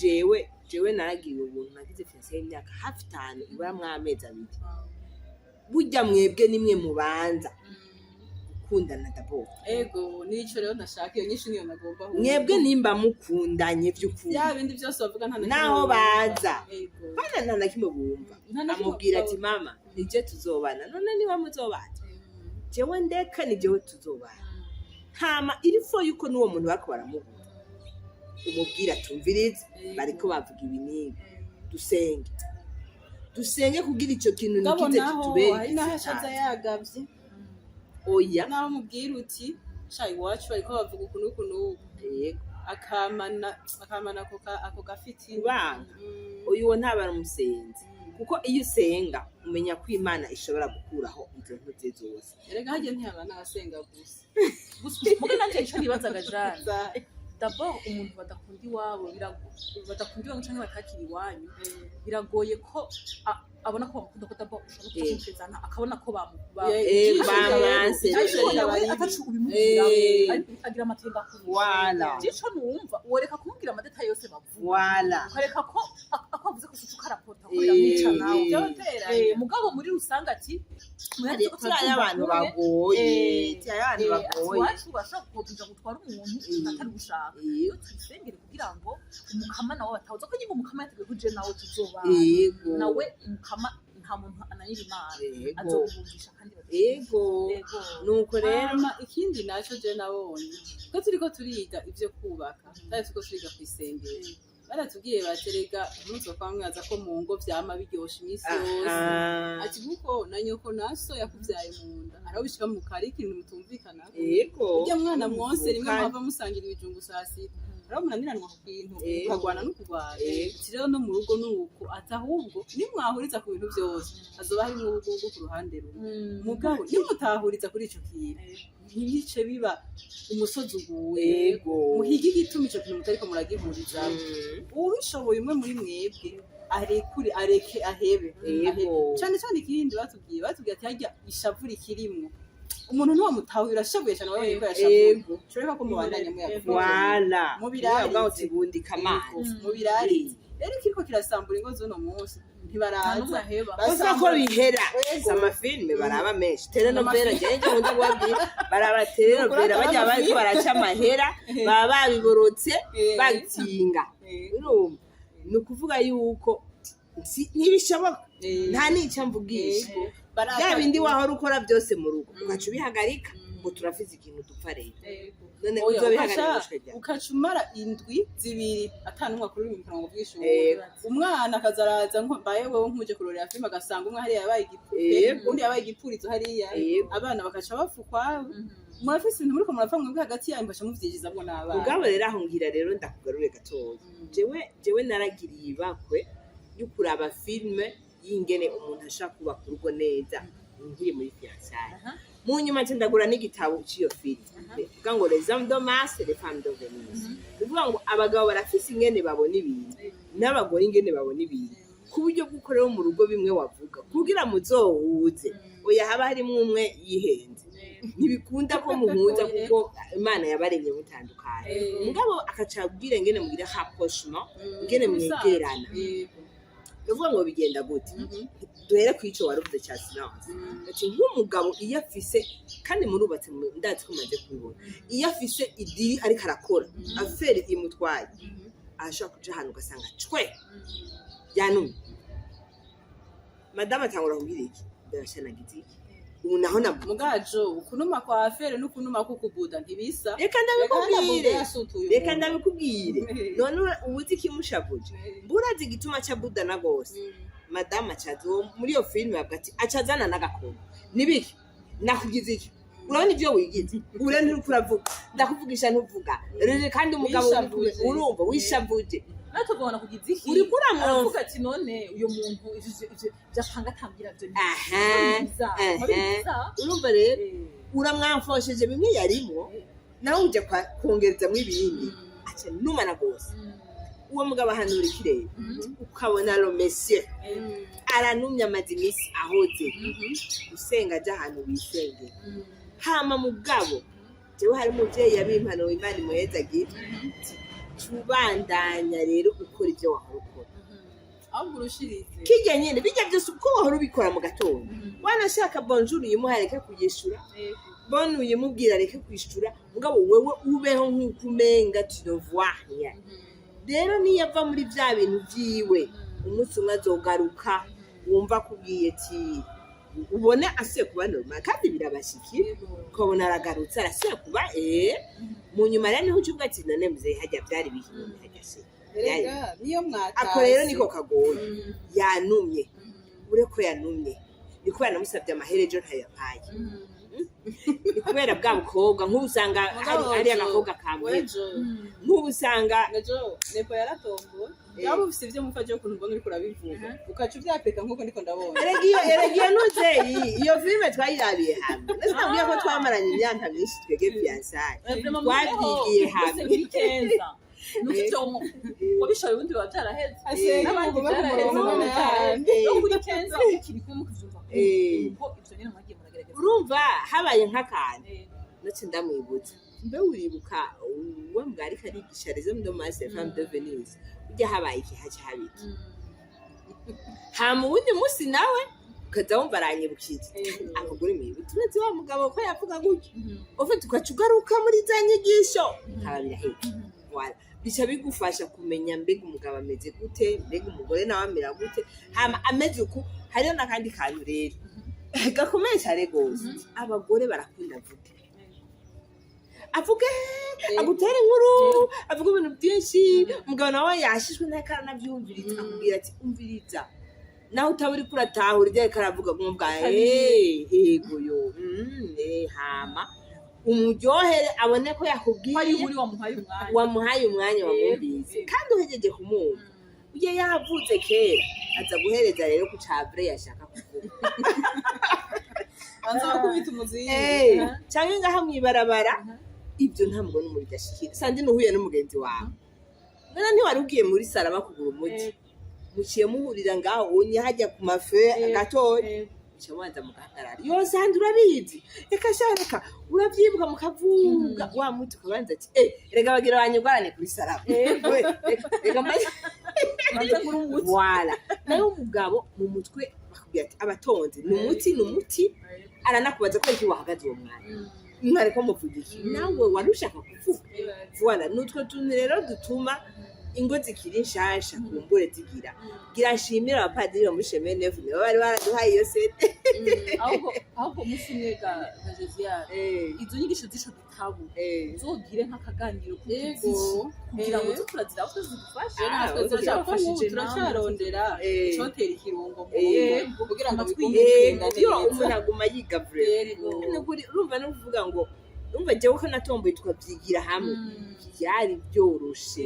jewe naragiriwe ubuntu, nagize fiancé y'imyaka hafi 5 iburamwo amezi 2. Burya mwebwe nimwe mubanza gukundana d'abord. Ego, nico rero nashaka, iyo nyinshi niyo nagomba ahubwo. Mwebwe nimba mukundanye vy'ukuri, bya bindi byose bavuga nta na kimwe naho bumva. baza bana nta na kimwe bumva. Nta na kimwe. Amubwira ati mama nije tuzobana, none niba muzobana jewe ndeka, ni jewe tuzobana. Hama il faut yuko n'uwo muntu bariko baramubura umubwira tumvirize, bariko bavuga ibi n'ibi, dusenge, dusenge kugira ico kintu Ngabo nikize naho kitubere hari naho ashaza igisitaza. Yagavye. Oya. Naho umubwira uti sha iwacu bariko bavuga uku n'uku n'uku, akamana ako gafiti. Kubanga uyu wo ntaba ari umusenzi, kuko iyo usenga umenya ko Imana ishobora gukuraho izo ntuze zose. Erega harya ntiyaba n'abasenga gusa. Gusa muga nanje ico nibazaga, Jane, d'abord umuntu badakunda iwabo, badakunda iwabo canke batakira iwanyu, biragoye ko abona ko bamukunda, ko d'abord ushobora kumupezana akabona ko bamwanse. Ariko Ijisho nawe rikaba ribi. atacu ubimubwira, ariko agira amakenga kurusha. Jico numva woreka kumubwira ama détails yose bavuga, ukareka ko ako avuze ko uca ukarapota ko biramwica nawe. Byoteranya. Mugabo muri rusange ati Turiya abantu bagoye, turiya abantu bagoye. Iwacu bashobora kukobwira gutwara umuntu atari gushaka. Iyo tubisengere kugira ngo umukama nawe batawuza ko nyine umukama yateguye ko je nawe tuzobana. Nawe umukama nta muntu ananira Imana, azobumvisha kandi Yego. Nuko rero Hama ikindi naco je nabonye ko turiko turiga ivyo kubaka, kandi turiko turiga kw'isengero, baratubwiye baterega ntuzokwama mwaza ko mu ngo vyama biryoshe iminsi yose, ati kuko na nyoko na so yakuvyaye mu nda araho bishika mu kari ikintu mutumvikana, urya mwana mwose rimwe, mwava musangira ibijumbu saa sita. Hariho munaniranwa ku kintu, ukagwana no kurwana. Ati rero no mu rugo ni uko, ati ahubwo nimwahuriza ku bintu byose hazoba harimwo ubugugu ku ruhande rumwe, mugabo nimutahuriza kuri ico kintu ntibice biba umusozi uguye. Muhige igituma ico kintu mutariko muragihurizamo. Ubishoboye, umwe muri mwebwe arekure, areke, ahebe. Cane cane ikindi batubwiye ati harya ishavu rikirimwo, umuntu ntiwamutahura, urashavuye cane, wabonye ko yashavuye, ushobora ko mubandanya muyavuga. Wala. Mubirarize. Ubwo utibundika amazi. Mubirarize. Rero ikiriko kirasambura ingo z'uno munsi, ntibaraza. Nta n'umwe aheba. Gusa ko bihera si amafilime baraba menshi, telenovela. Jewe nkunda kubabwira, baraba telenovela, bajya bariko baraca amahera, baba babiborotse, batinga. Urumva, ni ukuvuga yuko ntibishoboka, nta n'icyo mvugisha. Bya bindi wahora ukora byose mu rugo ugaca ubihagarika ngo turafise ikintu dupfa rero. None Oya, uzobihagarika ugaca gushika ryari? Ugaca umara indwi 2 atanumwe akura mu murongo bw'ishuri. Umwana akazaraza nko mbaye wewe nkuje kurorera filime, agasanga umwe hariya yabaye igipupe, undi yabaye igipurizo hariya. Abana bakaca bapfa ukwabo. Murafise ibintu muriko murapfa mwebwe hagati yanyu, mugaca muvyinjizamwo n'abana. Mugabo rero aho ngira rero ndakugarure gatoya. Jewe naragiriye ibakwe yo kuraba filime y'ingene umuntu ashaka kubaka urugo neza nkiri muri fiançailles. Mu nyuma nca ndagura n'igitabo c'iyo filime, bivuga ngo "Les hommes de Mars, les femmes de Venus". Bivuga ngo abagabo barafise ingene babona ibintu, n'abagore ingene babona ibintu, ku buryo bw'uko rero mu rugo bimwe wavuga kugira muzohuze, oya, haba harimwo umwe yihenze, ntibikunda ko muhuza, kuko Imana yabaremye mutandukanye. Mugabo akaca abwira ingene mugira rapprochement, ingene mwegerana. Ni ukuvuga ngo bigenda gute? Duhere ku ico waruvuze cya silence. Ati nk'umugabo iyo afise, kandi murubatse, ndazi ko mumaze kubibona, iyo afise idiri ariko arakora, affaire imutwaye, arashobora kuja ahantu ugasanga cwe yanumye. Madamu atangura kubwira iki, ndabashanagize iki ubu naho navuga. Mugajo, ukunuma kwa affaire n'ukunuma kukubuda ntibisa. Reka ndabikubwire. Yasutuye. Reka ndabikubwire. None ubuzi ikimushavuje? Mburazi igituma ca budana gose? Madamu acaza, uwo muri iyo filime bavuga ati acazana n'agakombe: "Nibiki nakugize iki? Urabona ibyo wigize ubu rero, nturiko uravuga, ndakuvugisha ntuvuga rero." Kandi umugabo Wishavuje. Urumva wishavuje. Natwe tugabona kugize iki. Uriko uramwumva. Aravuga ati none uyu muntu ivyo vyapanga atambwira vyo Aha. Urumva rero uramwamfosheje bimwe yarimwo, nawe ujya kongerezamwo ibindi, aca numana gose. Uwo mugabo ahanura ikirere, ukabona le monsieur aranumye, amaze iminsi ahoze usenga, aja ahantu wisengera. Hama mugabo jewe hari umuvyeyi yabimpanuye, Imana imuhezagira: "Tubandanya rero ukora ibyo wahora ukora." Ahubwo urushirize. Kirya nyene, bijya byose uko wahora ubikora mu gatondo, wanashaka bonjour uyimuha areke kuyishura, bonne uyimubwira areke kwishura, mugabo wewe ubeho nk'uko umenga tu ne vois rien. Rero niyo ava muri vya bintu vyiwe, umunsi umwe azogaruka, wumva akubwiye ati ubone asuye kuba normal, kandi birabashikira, ukabona aragarutse, arasuye kuba mu nyuma rero niho uca uvuga ati none muzehe hajya byari bihiye hajya se Erega niyo mwatase. Ako rero niko kagoye. Yanumye, ure ko yanumye ni kubera namusabye amahera ejo ntayampaye, ni kubera bwa bukobwa nk'ubu usanga hari hari agakobwa kamwe Wejo nk'ubu usanga nejo nepo yaratomboye. Yaba ufise ivyo mupfa, je ukuntu mbona uriko urabivuga ukaca uvyapeka nkuko ndiko ndabona. Erega iyo ntuzeyi, iyo filime twayirabiye hamwe. Ndetse nabwiye ko twamaranye imyaka myinshi twege fiançailles, twabyigiye hamwe. Muri keza nuko ivyo wabishoboye, ubundi biba vyaraheze. Asenga n'abandi mugume ku vyaraheze. murongo n'ayandi. No kuri kenza ukiri kumwe mukuvyumva kuko ivyo nyene mwagiye muragerageza. Urumva habaye nk'akantu nace ndamwibutsa: "Mbe uribuka uwo mbwa ariko arigisha Les hommes de Mars, les femmes de Venus, ujya habaye iki, haca haba iki?" Hama uwundi munsi nawe ukaza wumva aranyibukije akagore mwibutse, uretse wa mugabo ko yavuga gutya, ufite ugaca ugaruka muri za nyigisho, bikaba biraheze. Voilà. Bica bigufasha kumenya mbega umugabo ameze gute, mbega umugore nawe amera gute. Hama ameze uku, hariho n'akandi kantu rero gakomeye cyane rwose: abagore barakunda avuge, avuge, agutere inkuru, avuge ibintu byinshi. Umugabo nawe yashishwe ntako aranavyumviriza, akubwira ati umviriza, nawe utaba uriko uratahura ibyo ariko aravuga, kumubwa ego yo hama. Umuryohere, abone ko Ko ari yakubwiye, uri wamuhaye umwanya. Wamuhaye umwanya, wamwumvise. Kandi uhejeje kumwumva, uye yavuze kera, aza guhereza rero ku cavure yashaka kuvuga. Banza bakubita umuzingi. Canke ngaha mw'ibarabara, ibyo nta mugore n'umwe bidashikira. Sandi nuhuye n'umugenzi wawe, none ntiwari ugiye muri saraba kugura umuti, muciye muhurira ngaho unye hajya ku mafe gatoya, muciye mubanza mugahagarara. Yo Sandi, urabizi, reka sha, reka, urabyibuka, mukavuga wa muti, ukabanza ati: "Eh, reka bagira banyugwarane kuri saraba, reka mbaze." Banza ngura umuti. Wala nayo umugabo mu mutwe bakubwira ati abatonze ni umuti, ni umuti. Aranakubaza ko iki wahagaze uwo mwanya, mwariko muvuga iki, nawe wari ushaka kuvuga. Voilà, nutwo tuntu rero dutuma ingo zikiri nshasha kumbure zigira gira. Nshimira abapadiri bo muri Chemin Neuf, nibo bari baraduhaye iyo sete. Ahubwo umunsi umwe ga Josiane, izo nyigisho z'ico gitabo, uzogire nk'akaganiro kugira ngo turazira aho zidufashe. Natwe Zirafashije. turacarondera icotera ikirungo mu rugo kugira ngo Amatwi. bigume bigenda Iyo neza. umuntu aguma yiga vraiment. Nukuri urumva no kuvuga ngo urumva jewe ko natomboye tukavyigira hamwe, byari byoroshe.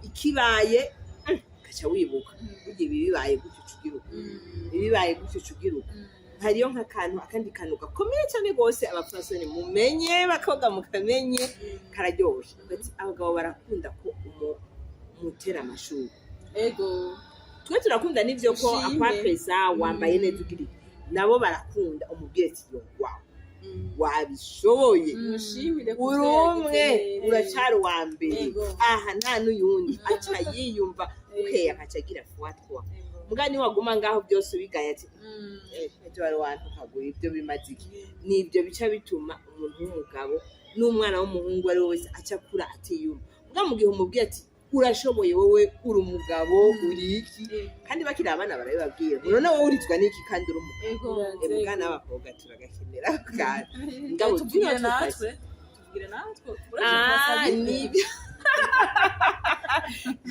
Ikibaye ugaca wibuka burya ibi bibaye gutyo uca ugira uko, ibi bibaye gutyo uca ugira uko. Hariyo nk'akantu, akandi kantu gakomeye cyane rwose, abapfasoni mumenye, bakobwa mukamenye, kararyoshe. Ati abagabo barakunda ko umutera amashurwe. Twe turakunda n'ivyo ko Ushime. akwapeza wambaye neza, ugira iki. Nabo barakunda umubwire ati: "Yo, wawe wabishoboye." Mushimire ku Uri vyo yagize umwe, neza. uracari uwa mbere. Aha nta n'uyundi, aca yiyumva bukeye, akaca agira fois trois. Mugani waguma ngaho byose ubigaya ati: "Ejo wari wantukagura, ibyo bimaze iki?" Nibyo bica bituma umuntu w'umugabo n'umwana w'umuhungu ari we wese aca akura atiyumva. Muga mu gihe umubwiye ati: "Urashoboye, wowe uri umugabo, uri iki", kandi bakiri abana barabibabwira ngo: "None wowe urizwa n'iki kandi uri umugabo?" Muga n'abakobwa turagakenera kandi ngabo Tubwire tuno. Natwe tubwire natwe. Ah, nibyo,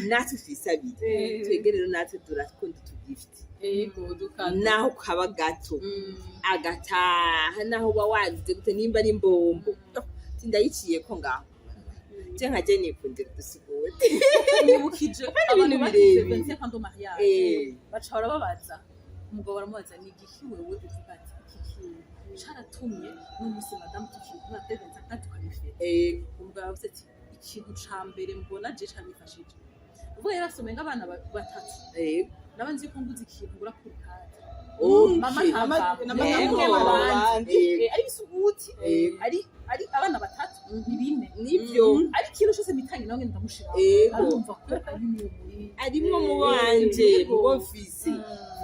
natwe twisabire. Twebwe rero natwe turakunda utugifti. Ego, dukanda. Naho kaba gato, agataha naho uba wagize gute, nimba ari imbombo ndayiciye ko ngaho, je nka je nikundira udusigure. Nibukije abantu ibintu bagize birebire. 25 ans de mariage, baca barababaza, umugabo baramubaza: "Ni igiki wewe uvuga ati iki kintu caratumye n'umunsi madamu tukiri kumwe après 25 ans tukabifera?" Umugabo yavuze ati: "Ikintu ca mbere mbona je camifashije ubwo yari afise umenga abana batatu, naba nzi ko nguze ikintu ngura kuri kadi, mama ntavamo." Na madamu Yego. abandi. Ari isuguti, ari abana batatu, ni bine, Nibyo. ari ikintu cyose mitanye nawe ndamushira, arumva ko ari mu muri Arimwo mu banje, mubo mfise.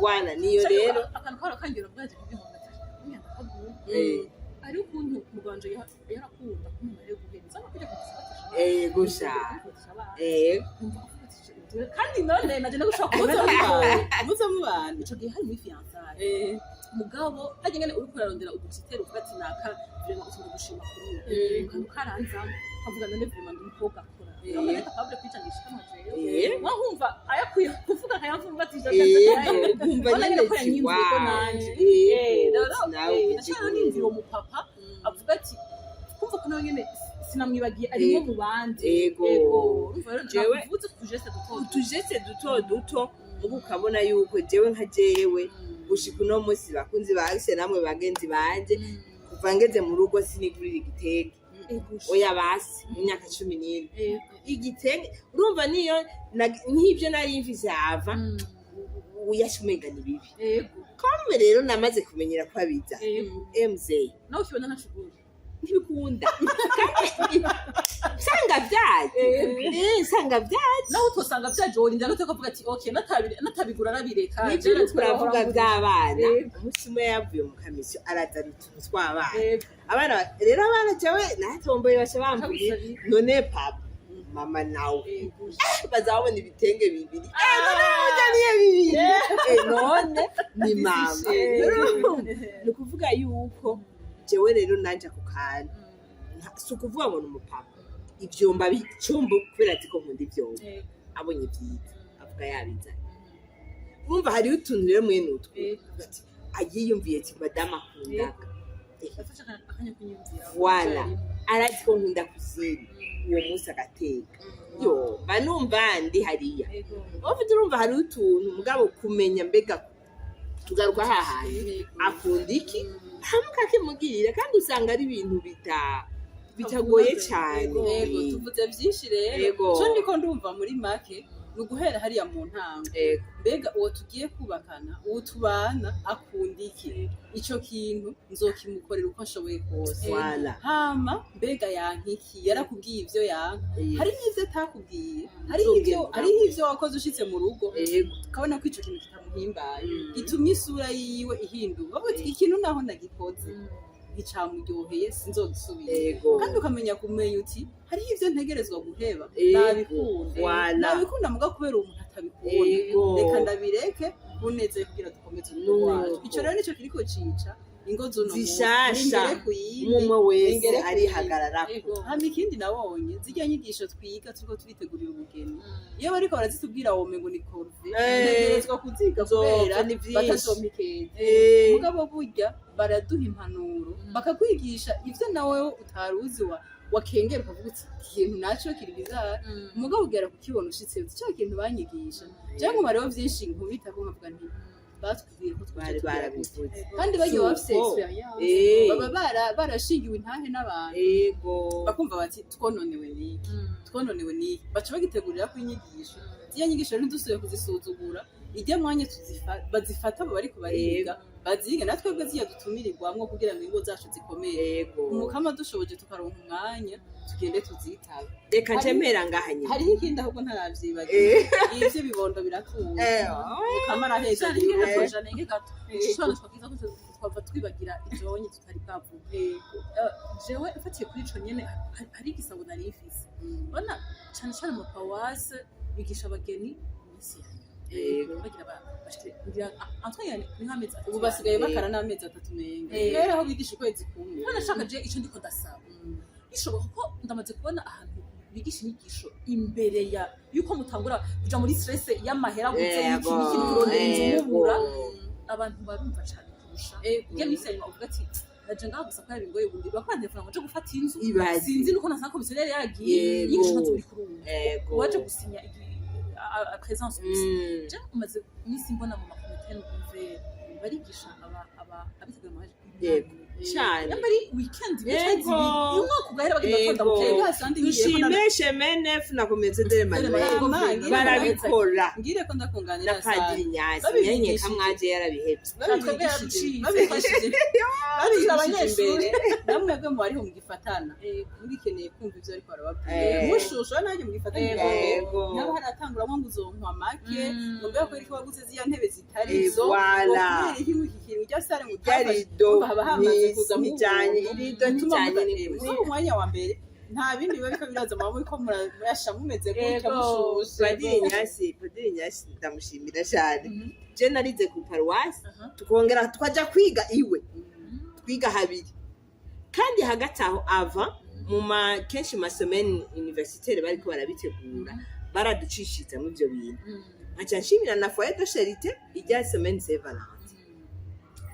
Voilà, niyo rero. Akantu kahora kangira bwaje kugira ngo ati umwana akaguye, ari ukuntu muganje yarakunda kumva rero guhereza no kujya kudufatisha. Gusha. Kandi none naje no gushaka Muze kuza. mubana, muze mubana. Ico gihe hari muri fiançailles. Mugabo hajya ngene uriko urarondera uducitero uvuga ati naka vraiment utuntu gushima kuri we, akantu karanzamo kavuga: "None vraiment ndi umukobwa akora, urabona capable kwicangisha kamajeyo." Wahumva ayakwiye kuvuga akayamvumbatisha. Kumva Urabona nyene nyene ko ati yanyumviye ko wow. nanje. Rero, Nawe ugeze nashaka niyumvira uwo mupapa avuga ati kumva ko nawe nyene sinamwibagiye, arimo mu bandi. Urumva rero navuze utujeste duto duto. Utujeste duto duto, mugu ukabona yuko jewe nka jewe gushika uno munsi, bakunzi bahise namwe bagenzi banje, kuva ngeze mu rugo sinigurira igitenge. Oya basi, mu myaka 14 igitenge, urumva niyo nk'ibyo nari mfise hava uyashumenga ni bibi. Kome rero namaze kumenyera ko abiza mz. Nawe ukibona ntacugura. Ntibikunda kandi usanga byaje. Usanga byaje. Nawe utosanga byaje, worinda no kuvuga ati okay, natabigura arabireka. Nibyo uriko uravuga by'abana. Umunsi umwe yavuye mu kamisiyo, arazana utuntu tw'abana. Abana rero, abana jewe natomboye, baca bambwiye: "None papa, mama nawe bazabona ibitenge bibiri." None muzaniye bibiri. None ni mama. Ni ukuvuga yuko jewe rero nanje ako kantu, si ukuvuga ngo ni umupapa, ivyomba bicumbo kubera azi ko nkunda ivyombo, abonye vyiza avuga yabizanye. Urumva hariho utuntu rero mwene utwo ati ayiyumviye ati madamu akundaga. Yafashe akanya kunyumvira. Voilà. Arazi ko nkunda cuisine, uwo munsi agateka, yo mba numva ndi hariya. Ufite, urumva hariho utuntu, mugabo kumenya mbega tugaruka hahandi akunda iki, hamwe ukakimugirira, kandi usanga ari ibintu bitagoye cyane. Yego, tuvuze byinshi rero. Cyo ndiko ndumva muri make ni uguhera hariya mu ntango. Mbega uwo tugiye kubakana, uwo tubana, akunda iki? Ico kintu nzokimukorera uko nshoboye kose. Voilà. Hama mbega yanka iki? Yarakubwiye ivyo yanka? Hari n'ivyo atakubwiye, hari Uzogenda ivyo, hari ivyo wakoze ushitse mu rugo ukabona ko ico kintu kitamuhimbaye, gitumye isura yiwe ihinduka, bavuga ati ikintu naho nagikoze nticamuryoheye, sinzogisubira. Kandi ukamenya kumenya uti hariho ivyo ntegerezwa guheba. Nabikunda, nabikunda, muga kubera uwo muntu atabikunda, reka ndabireke buneze kugira dukomeze urugo rwacu. Ico rero nico kiriko cica ingo z'uno munsi. Zishasha. Ningere ku yindi, umwe wese ningere ku yindi. arihagararako. Hama ikindi nabonye, zirya nyigisho twiga turiko turitegurira ubugeni, iyo bariko barazitubwira womengo ni corvée, ntegerezwa kuziga Nzopfa kubera ni vyinshi. batazomikeza. Mugabo burya baraduha impanuro, bakakwigisha ivyo nawe utaruzi, wa wakengera ukavuga uti iki kintu naco kiri bizarre, mugabo ugera kukibona ushitse uti ca kintu banyigisha. Jewe nkuma rero vyinshi nkubitako nkavuga nti batubwiye ko twaje Bari tugira gutya. barabivuze. Kandi bagiye bafise Suko. expérience, baba barashingiwe intahe n'abantu, bakumva bati twononewe n'iki, twononewe n'iki, baca bagitegurira ko inyigisho. Ziriya nyigisho rero ntidusubiye kuzisuzugura. Ijya mwanya bazifata abo bariko bariga baziga, natwebwe ziya dutumirirwamwo kugira ngo ingo zacu zikomere. Umukama dushoboje tukaronka umwanya, tugende tuzitabe. Reka nce mpera ngaha nyine. Hariho ikindi ahubwo ntaravyibagiye, ivyo bibondo biratunze. Umukama araheza. Nenge gato, nenge gato. Ico twakiza ko twava twibagira ivyonye tutari bwavuge. Jewe mfatiye kuri ico nyene, hari igisabo nari mfise. Urabona cane cane mu paruwase bigisha abageni iminsi ya nyuma. Bagira bashikire ngira Antoine ni nk'amezi 3. Ubu basigaye bakara n'amezi 3 menga. Kera aho bigisha ukwezi kumwe. None nashaka je ico ndiko ndasaba, bishoboka ko ndamaze kubona ahantu bigisha inyigisho imbere ya yuko mutangura kuja muri stress y'amahera gutse n'iki n'iki, kurondera inzu mubura, abantu barumva cane kurusha. Iyo minsi ya nyuma uvuga ati naje ngaha gusa kubera bingoye, ubundi bakwantelefona ngo nje gufata inzu. Ibaze. Sinzi nuko nasanga komisiyoneri yagiye. Inyigisho ntazo uri kurumva, waje gusinya présence gusa. Je umaze iminsi mbona mu makomite numve barigisha aba abitegura amaje Cyane. yamba ari weekend 2 canke 2, uyu mwaka ugahera bagenda batonda bukeye. Dushime Chemin Neuf na Comité de l'Emmanuel, barabikora. Ngire ko ndakunganira. Na Padiri Nyasi. Babigishije. Nyenye kamwaje yarabihebye. Babigishije Babigishije. babigishije imbere, namwebwe mu bariho mugifatana, mugikeneye kumva ivyo ariko barababwira, mushusha nanjye mugifatana imbere, nabo haratanguramwo ngo uzonkwa make, ngo mbega kubera iki waguze ziriya ntebe zitari zo, ngo kubera iki ngo iki kintu ujya sare ngo Rya utafashe. rido Urumva haba hamaze kuza nijanye irido bituma nijanye n'impuzu. Muri umwanya wa mbere nta bindi biba biriko biraza, muba muriko murasha mumeze gutya, mushushe. Padiri Nyasi ndamushimira cyane. Je narize ku paruwasi, tukongera tukaja kwiga iwe, twiga habiri, kandi hagati aho ava mu ma kenshi ma semaine universitaire bariko barabitegura, baraducishiriza mu ivyo bintu. Nkaca nshimira na foyer de charité, ijya semaine Saint Valentin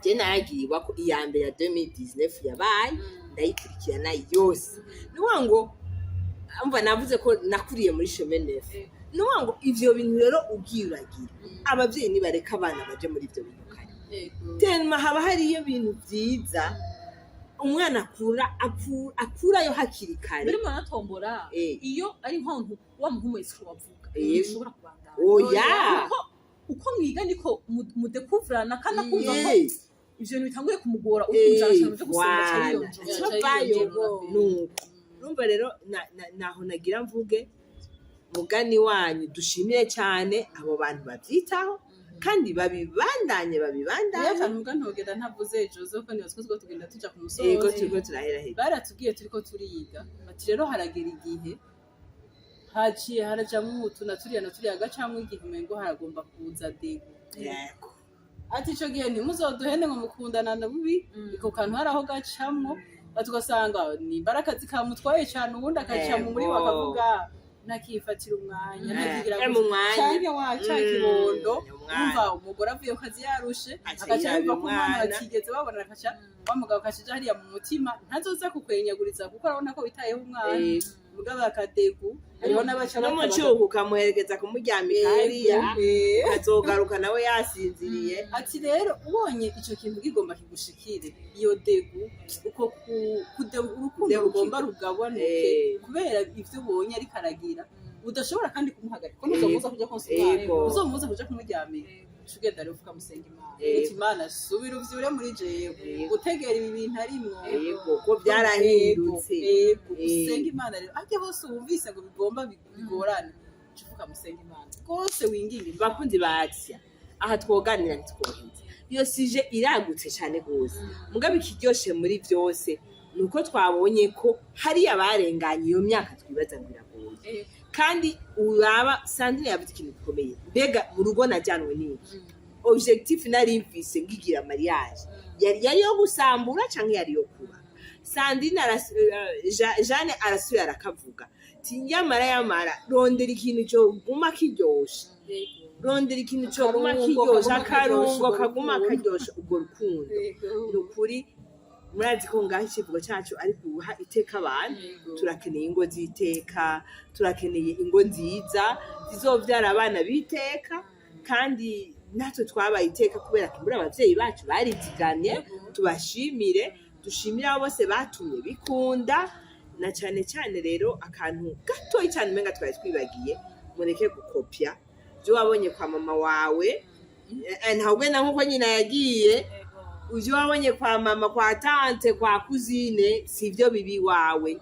je naragiriwa ko iya mbere ya 2019 yabaye, ndayikurikirana yose. Ni ukuvuga ngo umva, navuze ko nakuriye muri Chemin Neuf. Ni ukuvuga ngo ivyo bintu rero ugiye uragira, abavyeyi nibareka abana baje muri ivyo bintu kare tellement haba hariyo ibintu vyiza, umwana akura akurayo hakiri kare. Mbere muranatombora. Iyo ari nko wa muntu wese wavuga ushobora kubandanya. Oya. Kuko uko mwiga niko mudekuvrana, kandi akumva ko ivyo bintu bitanguye kumugora, uri kumujana byo gusenga Voilà. cyane. Cavayo nuko urumva rero naho nagira mvuge mugani wanyu, dushimire cyane abo bantu babyitaho kandi babibandanye, Iyo babibandanye. akantu mbwa ntogenda ntavuze Joseph, niba twese tugenda tuja ku musozi. Turiko turahera hejuru. Baratubwiye turiko turiga bati rero haragera igihe haciye harajamwo utu na turiya na turiya, gacamwo igihe umengo haragomba kuza dégoût. Ati ico gihe ntimuzoduhende ngo mukundana na bubi, iko kantu hari aho gacamwo, ati ugasanga nimba ari akazi kamutwaye cane, uwundi akaca mu muri bakavuga. Ntakifatira umwanya, ntakigira Ari mu mwanya. Canke wa ca kibondo. Umwanya. Umva, umugore avuye ku kazi yarushe, Aca agaca yirabira yumva ko umwana umwana. batigeze babona, agaca wa mugabo akaca hariya mu mutima, ntazoza kukwenyaguriza kuko arabona ko witayeho umwana. Mugabo akadegu hariho n'abaca N'umucuku ukamuherekeza kumuryamika hariya, azogaruka nawe yasinziriye. Ati rero ubonye ico kintu kigomba kigushikire, iyo dégoût, uko urukundo Kudebukirwa. rugomba rugabanuke kubera ivyo ubonye ariko aragira, udashobora kandi kumuhagarika ko ntuzomubuza kuja konsa umwana, uzomubuza kuja kumuryamira. Uca ugenda rero ukamusenga Imana, uti: "Imana, subira uvyure muri jewe gutegera ibi bintu arimwo." Yego, ko byarahindutse. Yego, usenga Imana rero arya hose wumvise ngo bigomba bigorane, uca uvuga musenga Imana rwose, winginge Imana. Bakunzi ba Axia, aha twoganira ntitwoheza, iyo sujet iragutse cyane rwose. Mugabo ikiryoshe muri byose ni uko twabonye ko hari abarenganye iyo myaka twibaza ngo iragoye. Kandi uraba Sandrine yavuze ikintu gikomeye: mbega mu rugo najyanwe n'iki? Objectif nari mfise ngigira mariage yari yo gusambura canke yari yo kubaka? Sandrine Jeanne arasuye arakavuga ti nyamara yamara rondera ikintu coguma kiryoshe, rondera ikintu coguma Akarungo kiryoshe, kaguma akarungo karyoshe urwo kaguma rukundo. Karyoshe urwo rukundo. Ni ukuri murazi ko ngaho icivugo cacu ari guha iteka abantu. Turakeneye ingo z'iteka, turakeneye ingo nziza zizovyara abana b'iteka. Kandi natwe twabaye iteka kubera kumbura abavyeyi bacu bariziganye. Tubashimire, dushimire abo bose batumye bikunda. Na cane cane rero akantu gatoyi cane umenga twari twibagiye: mureke gukopya ibyo wabonye kwa mama wawe. Ntawugenda nkuko nyina yagiye. Ivyo wabonye kwa mama, kwa tante, kwa cousine, sivyo bibi iwawe.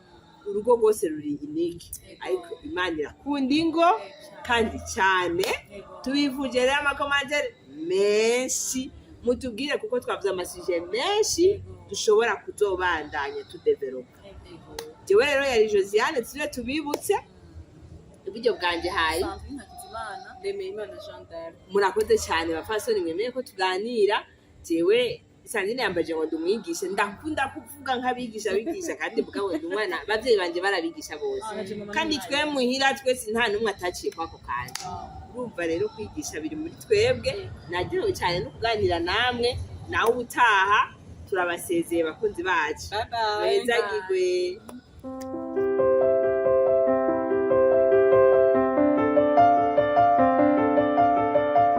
Urugo rwose ruri unique, ariko Imana irakunda ingo kandi cyane. Tubifuje rero ama commentaires menshi, mutubwire, kuko twavuze ama sujets menshi dushobora kuzobandanya tudevelopa. Jewe rero yari Josiane, tujye tubibutse iburyo bwanjye hari Sandrine Hakizimana. Ndemeye Imana Jean d'Arc. Murakoze cyane bapfasoni mwemeye ko tuganira. Jewe Sandrine yambaje ngo ndumwigishe, ndakunda kuvuga nk'abigisha bigisha, kandi mugabo ndi umwana, abavyeyi banje barabigisha bose, kandi twe muhira twese nta n'umwe ataciye kwako kanya. Urumva rero kwigisha biri muri twebwe. Naryohewe cyane no kuganira namwe. Nawe ubutaha, turabasezeye bakunzi bacu. Bye bye. Mwezagirwe.